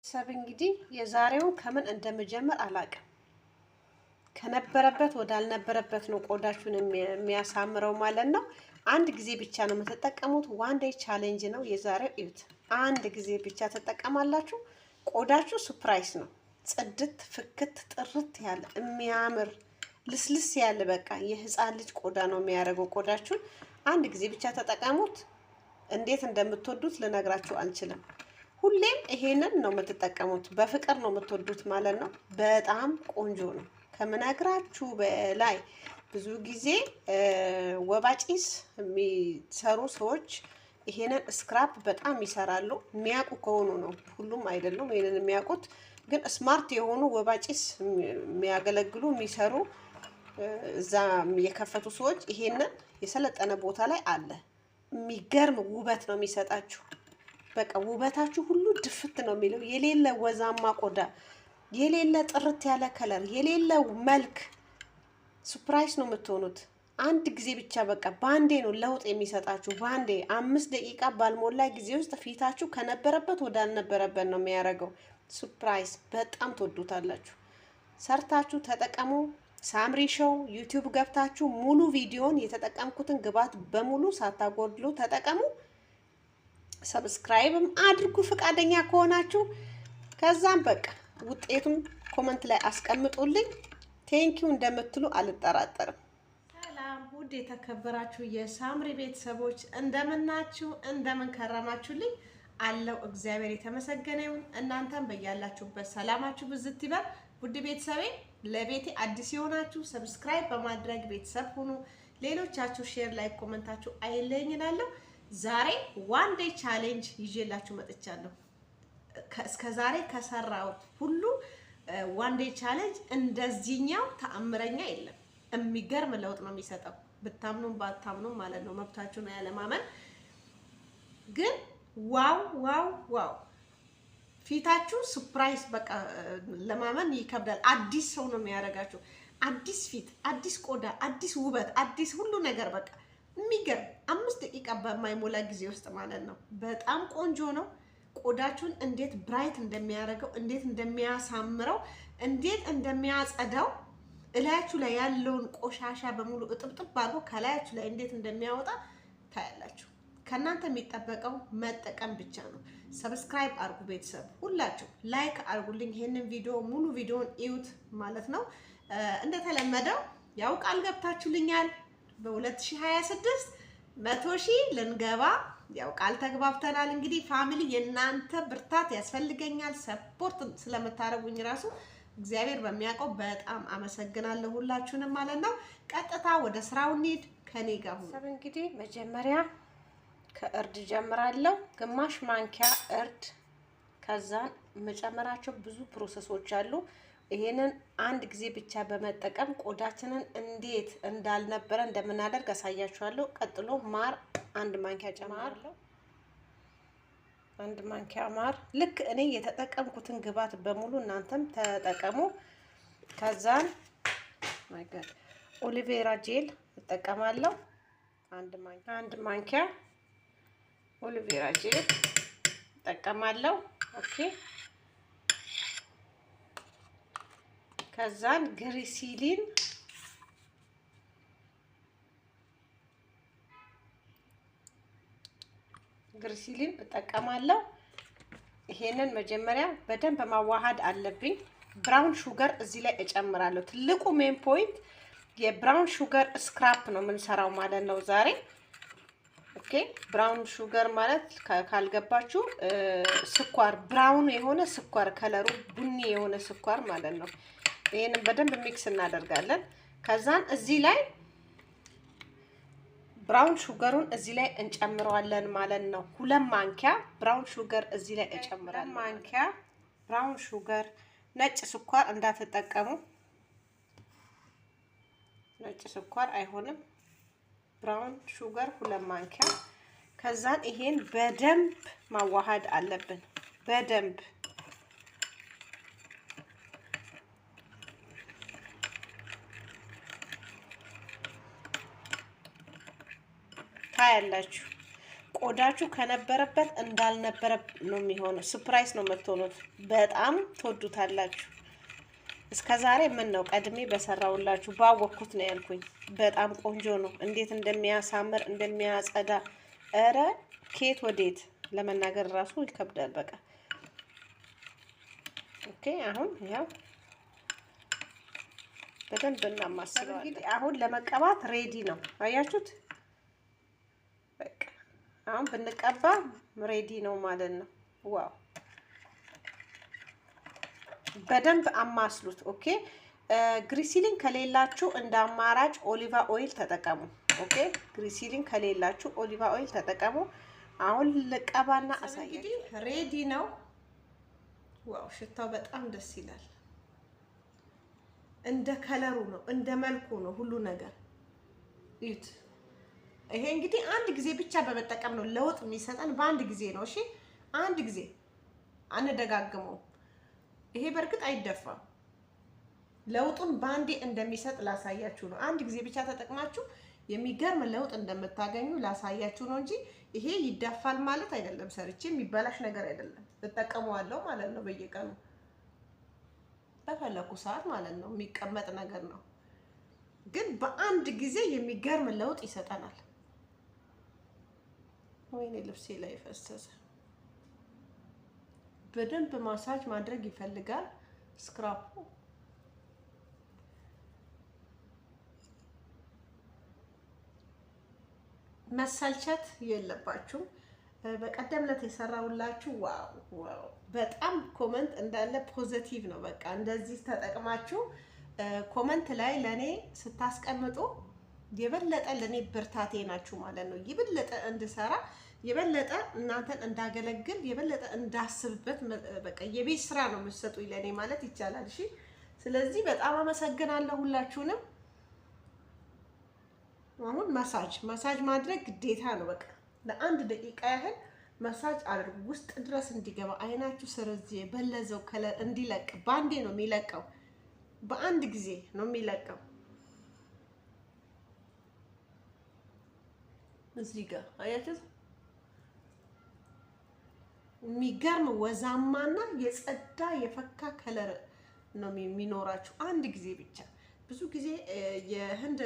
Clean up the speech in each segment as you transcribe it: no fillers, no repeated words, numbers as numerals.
ሰብ እንግዲህ የዛሬውን ከምን እንደምጀምር አላቅም። ከነበረበት ወዳልነበረበት ነው ቆዳችሁን የሚያሳምረው ማለት ነው። አንድ ጊዜ ብቻ ነው የምትጠቀሙት። One day challenge ነው የዛሬው። እዩት። አንድ ጊዜ ብቻ ትጠቀማላችሁ። ቆዳችሁ surprise ነው። ጽድት ፍክት ጥርት ያለ፣ የሚያምር፣ ልስልስ ያለ፣ በቃ የህፃን ልጅ ቆዳ ነው የሚያደርገው ቆዳችሁን። አንድ ጊዜ ብቻ ተጠቀሙት። እንዴት እንደምትወዱት ልነግራችሁ አልችልም። ሁሌም ይሄንን ነው የምትጠቀሙት። በፍቅር ነው የምትወዱት ማለት ነው። በጣም ቆንጆ ነው ከምነግራችሁ በላይ። ብዙ ጊዜ ወባ ጭስ የሚሰሩ ሰዎች ይሄንን scrub በጣም ይሰራሉ። የሚያውቁ ከሆኑ ነው፣ ሁሉም አይደሉም ይሄንን የሚያውቁት። ግን smart የሆኑ ወባ ጭስ የሚያገለግሉ፣ የሚሰሩ፣ እዛ የከፈቱ ሰዎች ይሄንን የሰለጠነ ቦታ ላይ አለ። የሚገርም ውበት ነው የሚሰጣችሁ። በቃ ውበታችሁ ሁሉ ድፍት ነው የሚለው። የሌለ ወዛማ ቆዳ፣ የሌለ ጥርት ያለ color፣ የሌለ መልክ፣ surprise ነው የምትሆኑት። አንድ ጊዜ ብቻ፣ በቃ ባንዴ ነው ለውጥ የሚሰጣችሁ። ባንዴ 5 ደቂቃ ባልሞላ ጊዜ ውስጥ ፊታችሁ ከነበረበት ወዳልነበረበት ነው የሚያደርገው። Surprise፣ በጣም ትወዱታላችሁ። ሰርታችሁ ተጠቀሙ። ሳምሪ ሾው YouTube ገብታችሁ ሙሉ ቪዲዮን የተጠቀምኩትን ግብዓት በሙሉ ሳታጎድሉ ተጠቀሙ። Subscribe ም አድርጉ ፈቃደኛ ከሆናችሁ። ከዛም በቃ ውጤቱን comment ላይ አስቀምጡልኝ። Thank you እንደምትሉ አልጠራጠርም። ሰላም ውድ የተከበራችሁ የሳምሪ ቤተሰቦች፣ እንደምናችሁ፣ እንደምን ከረማችሁልኝ? አለው፣ እግዚአብሔር የተመሰገነ ይሁን። እናንተም በያላችሁበት ሰላማችሁ ብዝት ይበል። ውድ ቤተሰቤ፣ ለቤቴ አዲስ የሆናችሁ subscribe በማድረግ ቤተሰብ ሁኑ። ሌሎቻችሁ share፣ like፣ comment ኣችሁ አይለየኝ እላለሁ። ዛሬ one day challenge ይዤላችሁ መጥቻለሁ። እስከ ዛሬ ከሰራሁት ሁሉ one day challenge እንደዚህኛው ተአምረኛ የለም። የሚገርም ለውጥ ነው የሚሰጠው። ብታምኑም ባታምኑም ማለት ነው፣ መብታችሁ ነው ያለማመን። ግን wow, wow, wow፣ ፊታችሁ surprise፣ በቃ ለማመን ይከብዳል። አዲስ ሰው ነው የሚያደርጋችሁ። አዲስ ፊት፣ አዲስ ቆዳ፣ አዲስ ውበት፣ አዲስ ሁሉ ነገር፣ በቃ የሚገርም፣ 5 ደቂቃ በማይሞላ ጊዜ ውስጥ ማለት ነው። በጣም ቆንጆ ነው። ቆዳችሁን እንዴት bright እንደሚያደርገው፣ እንዴት እንደሚያሳምረው፣ እንዴት እንደሚያጸዳው፣ እላያችሁ ላይ ያለውን ቆሻሻ በሙሉ እጥብጥብ አድርጎ ከላያችሁ ላይ እንዴት እንደሚያወጣ ታያላችሁ። ከእናንተ የሚጠበቀው መጠቀም ብቻ ነው። Subscribe አድርጉ ቤተሰብ ሁላችሁ፣ like አድርጉልኝ። ይሄንን ቪዲዮ ሙሉ ቪዲዮን እዩት ማለት ነው። እንደተለመደው ያው ቃል ገብታችሁልኛል፣ በ2026 100,000 ልንገባ ያው ቃል ተግባብተናል። እንግዲህ family፣ የእናንተ ብርታት ያስፈልገኛል። Support ስለምታደርጉኝ ራሱ እግዚአብሔር በሚያውቀው በጣም አመሰግናለሁ ሁላችሁንም ማለት ነው። ቀጥታ ወደ ስራው እንሂድ። ከኔ ጋር ሁኑ። እንግዲህ መጀመሪያ ከእርድ ጀምራለሁ። ግማሽ ማንኪያ እርድ። ከዛን የምጨምራቸው ብዙ process ኦች አሉ። ይሄንን አንድ ጊዜ ብቻ በመጠቀም ቆዳችንን እንዴት እንዳልነበረ እንደምናደርግ አሳያችኋለሁ። ቀጥሎ ማር 1 ማንኪያ ጨምራለሁ። 1 ማንኪያ ማር። ልክ እኔ የተጠቀምኩትን ግብዓት በሙሉ እናንተም ተጠቀሙ። ከዛን my God aloe vera gel እጠቀማለሁ። 1 ማንኪያ aloe vera gel እጠቀማለሁ። Okay፣ ከዛን ግሪሲሊን፣ ግሪሲሊን እጠቀማለሁ። ይሄንን መጀመሪያ በደንብ ማዋሃድ አለብኝ። Brown sugar እዚህ ላይ እጨምራለሁ። ትልቁ main point የ brown sugar scrub ነው የምንሰራው ማለት ነው ዛሬ። Okay፣ brown sugar ማለት ካልገባችሁ ስኳር፣ brown የሆነ ስኳር፣ color ኡ ቡኒ የሆነ ስኳር ማለት ነው። ይሄንን በደንብ mix እናደርጋለን። ከዛን እዚህ ላይ brown sugar ኡን እዚህ ላይ እንጨምረዋለን ማለት ነው። 2 ማንኪያ brown sugar እዚህ ላይ እጨምራለሁ። ማንኪያ brown sugar፣ ነጭ ስኳር እንዳትጠቀሙ። ነጭ ስኳር አይሆንም። Brown sugar 2 ማንኪያ። ከዛን ይሄን በደንብ ማዋሃድ አለብን። በደንብ ታያላችሁ። ቆዳችሁ ከነበረበት እንዳልነበረ ነው የሚሆነው። Surprise ነው የምትሆኑት። በጣም ትወዱታላችሁ። እስከ ዛሬ ምን ነው ቀድሜ በሰራውላችሁ ባወቅኩት ነው ያልኩኝ። በጣም ቆንጆ ነው። እንዴት እንደሚያሳምር እንደሚያጸዳ፣ እረ ኬት ወዴት ለመናገር ራሱ ይከብዳል። በቃ okay፣ አሁን ያው በደንብ እናማስለዋለን። እንግዲህ አሁን ለመቀባት ready ነው። አያችሁት? በቃ አሁን ብንቀባ ready ነው ማለት ነው። Wow፣ በደንብ አማስሉት። Okay፣ glycerin ከሌላችሁ እንደ አማራጭ olive oil ተጠቀሙ። Okay፣ glycerin ከሌላችሁ olive oil ተጠቀሙ። አሁን ልቀባና አሳያችሁ። እንግዲህ ready ነው። Wow፣ ሽታው በጣም ደስ ይላል። እንደ color ኡ ነው፣ እንደ መልኩ ነው ሁሉ ነገር እዩት። ይሄ እንግዲህ አንድ ጊዜ ብቻ በመጠቀም ነው ለውጥ የሚሰጠን፣ በአንድ ጊዜ ነው። እሺ፣ አንድ ጊዜ አንደጋግመው። ይሄ በእርግጥ አይደፋም። ለውጡን በአንዴ እንደሚሰጥ ላሳያችሁ ነው። አንድ ጊዜ ብቻ ተጠቅማችሁ የሚገርም ለውጥ እንደምታገኙ ላሳያችሁ ነው እንጂ ይሄ ይደፋል ማለት አይደለም። ሰርቼ የሚበላሽ ነገር አይደለም። እጠቀመዋለሁ ማለት ነው በየቀኑ በፈለኩ ሰዓት ማለት ነው። የሚቀመጥ ነገር ነው፣ ግን በአንድ ጊዜ የሚገርም ለውጥ ይሰጠናል። ወይኔ ልብሴ ላይ ፈሰሰ። በደንብ ማሳጅ ማድረግ ይፈልጋል scrub ኡ። መሰልቸት የለባችሁም። በቀደም ዕለት የሰራሁላችሁ wow wow፣ በጣም comment እንዳለ positive ነው። በቃ እንደዚህ ተጠቅማችሁ comment ላይ ለእኔ ስታስቀምጡ የበለጠ ለእኔ ብርታቴ ናችሁ ማለት ነው። የበለጠ እንድሰራ፣ የበለጠ እናንተን እንዳገለግል፣ የበለጠ እንዳስብበት በቃ የቤት ስራ ነው የምትሰጡኝ ለእኔ ማለት ይቻላል። እሺ፣ ስለዚህ በጣም አመሰግናለሁ ሁላችሁንም። አሁን massage massage ማድረግ ግዴታ ነው። በቃ ለአንድ ደቂቃ ያህል ማሳጅ አድርጉ፣ ውስጥ ድረስ እንዲገባ፣ አይናችሁ ስር እዚህ የበለዘው color እንዲለቅ። በአንዴ ነው የሚለቀው፣ በአንድ ጊዜ ነው የሚለቀው። እዚህ ጋር አያችሁት? የሚገርም ወዛማና የጸዳ የፈካ color ነው የሚኖራችሁ አንድ ጊዜ ብቻ። ብዙ ጊዜ የህንድ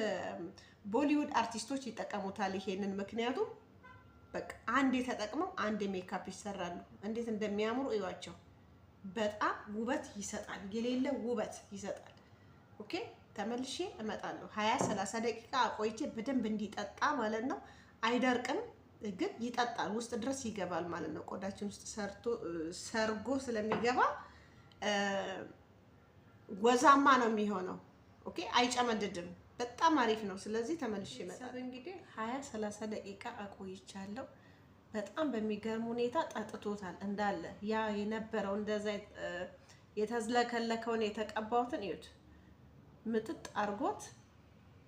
ቦሊውድ አርቲስቶች ይጠቀሙታል ይሄንን። ምክንያቱም በቃ አንዴ ተጠቅመው አንዴ ሜካፕ ይሰራሉ። እንዴት እንደሚያምሩ እዩዋቸው። በጣም ውበት ይሰጣል፣ የሌለ ውበት ይሰጣል። Okay፣ ተመልሼ እመጣለሁ። 20 30 ደቂቃ አቆይቼ በደንብ እንዲጠጣ ማለት ነው። አይደርቅም ግን ይጠጣል፣ ውስጥ ድረስ ይገባል ማለት ነው። ቆዳችን ውስጥ ሰርቶ ሰርጎ ስለሚገባ ወዛማ ነው የሚሆነው። Okay፣ አይጨመድድም። በጣም አሪፍ ነው። ስለዚህ ተመልሼ እመጣለሁ። እንግዲህ 20 30 ደቂቃ አቆይቻለሁ። በጣም በሚገርም ሁኔታ ጠጥቶታል እንዳለ ያ የነበረው እንደዛ የተዝለከለከውን የተቀባሁትን እዩት። ምጥጥ አርጎት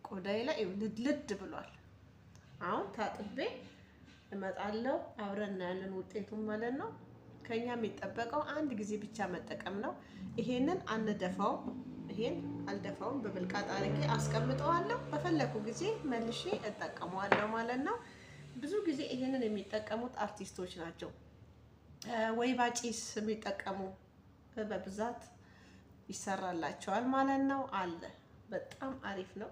ቆዳዬ ላይ ልድልድ ብሏል። አሁን ታጥቤ እመጣለሁ። አብረን እናያለን ውጤቱን ማለት ነው። ከኛ የሚጠበቀው አንድ ጊዜ ብቻ መጠቀም ነው። ይሄንን አንደፋውም። ይሄን አልደፋውም። በብልቃጥ አድርጌ አስቀምጠዋለሁ። በፈለኩ ጊዜ መልሼ እጠቀመዋለሁ ማለት ነው። ብዙ ጊዜ ይሄንን የሚጠቀሙት አርቲስቶች ናቸው። ወይባ ጭስ የሚጠቀሙ በብዛት ይሰራላቸዋል ማለት ነው። አለ፣ በጣም አሪፍ ነው።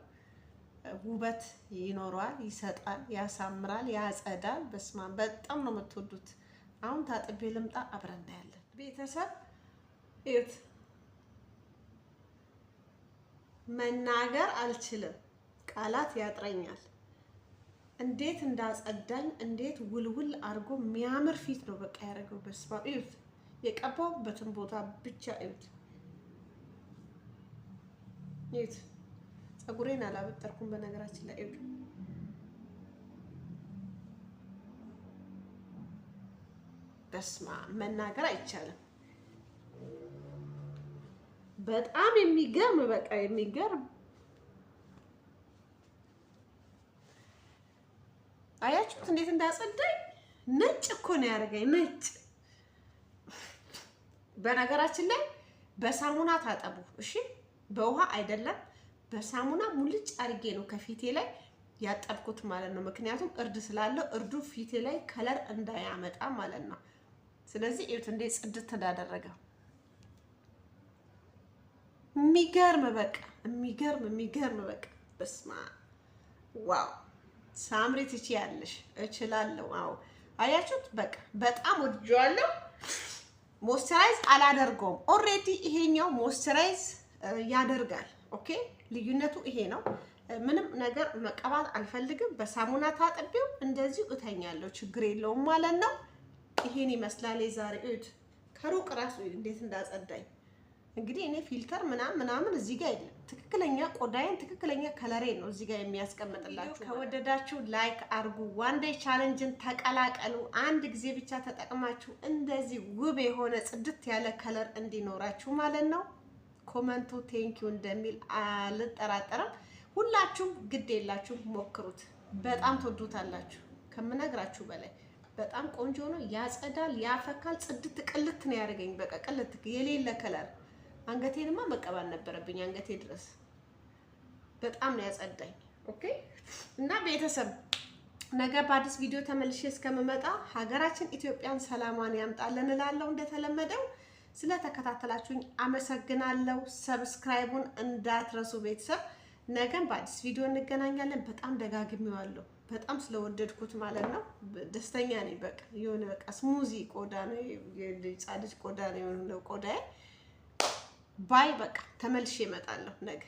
ውበት ይኖረዋል፣ ይሰጣል፣ ያሳምራል፣ ያጸዳል። በስማም፣ በጣም ነው የምትወዱት። አሁን ታጥቤ ልምጣ፣ አብረን እናያለን። ቤተሰብ እዩት፣ መናገር አልችልም፣ ቃላት ያጥረኛል። እንዴት እንዳጸዳኝ፣ እንዴት ውልውል አድርጎ የሚያምር ፊት ነው በቃ ያደረገው። በስማም፣ እዩት፣ የቀባሁበትን ቦታ ብቻ እዩት፣ እዩት። ፀጉሬን አላበጠርኩም በነገራችን ላይ፣ እዩት። በስማም፣ መናገር አይቻልም። በጣም የሚገርም፣ በቃ የሚገርም፣ አያችሁት እንዴት እንዳጸዳኝ? ነጭ እኮ ነው ያደረገኝ፣ ነጭ። በነገራችን ላይ በሳሙና ታጠቡ እሺ፣ በውሃ አይደለም። በሳሙና ሙልጭ አድርጌ ነው ከፊቴ ላይ ያጠብኩት ማለት ነው። ምክንያቱም እርድ ስላለው እርዱ ፊቴ ላይ color እንዳያመጣ ማለት ነው። ስለዚህ እዩት እንዴት ጽድት እንዳደረገው። የሚገርም በቃ የሚገርም የሚገርም በቃ በስማ wow! ሳምሪ ትችያለሽ፣ እችላለሁ። አዎ አያችሁት? በቃ በጣም ወድጄዋለሁ። Moisturize አላደርገውም። Already ይሄኛው moisturize ያደርጋል። Okay፣ ልዩነቱ ይሄ ነው። ምንም ነገር መቀባት አልፈልግም። በሳሙና ታጥቤው እንደዚሁ እተኛለሁ። ችግር የለውም ማለት ነው። ይሄን ይመስላል የዛሬ። እዩት፣ ከሩቅ ራሱ እንዴት እንዳጸዳኝ። እንግዲህ እኔ filter ምናምን ምናምን እዚህ ጋር የለም። ትክክለኛ ቆዳዬን ትክክለኛ color ኤን ነው እዚህ ጋር የሚያስቀምጥላችሁ። ከወደዳችሁ like አርጉ። One day challenge ን ተቀላቀሉ። አንድ ጊዜ ብቻ ተጠቅማችሁ እንደዚህ ውብ የሆነ ጽድት ያለ color እንዲኖራችሁ ማለት ነው። Comment ኡ thank you እንደሚል አልጠራጠርም። ሁላችሁም ግድ የላችሁ ሞክሩት። በጣም ትወዱታላችሁ ከምነግራችሁ በላይ። በጣም ቆንጆ ነው። ያጸዳል፣ ያፈካል። ጽድት ቅልት ነው ያደርገኝ። በቃ ቅልት የሌለ color። አንገቴንማ መቀባት ነበረብኝ፣ አንገቴ ድረስ በጣም ነው ያጸዳኝ። Okay፣ እና ቤተሰብ ነገ በአዲስ ቪዲዮ ተመልሼ እስከምመጣ ሀገራችን ኢትዮጵያን ሰላሟን ያምጣልን እላለሁ። እንደተለመደው ስለተከታተላችሁኝ አመሰግናለሁ። Subscribe ኡን እንዳትረሱ ቤተሰብ። ነገም በአዲስ ቪዲዮ እንገናኛለን። በጣም ደጋግሜዋለሁ፣ በጣም ስለወደድኩት ማለት ነው። ደስተኛ ነኝ። በቃ የሆነ በቃ smooth ቆዳ ነው፣ የህፃን ልጅ ቆዳ ነው የሆነ ቆዳዬ። Bye፣ በቃ ተመልሼ እመጣለሁ ነገ።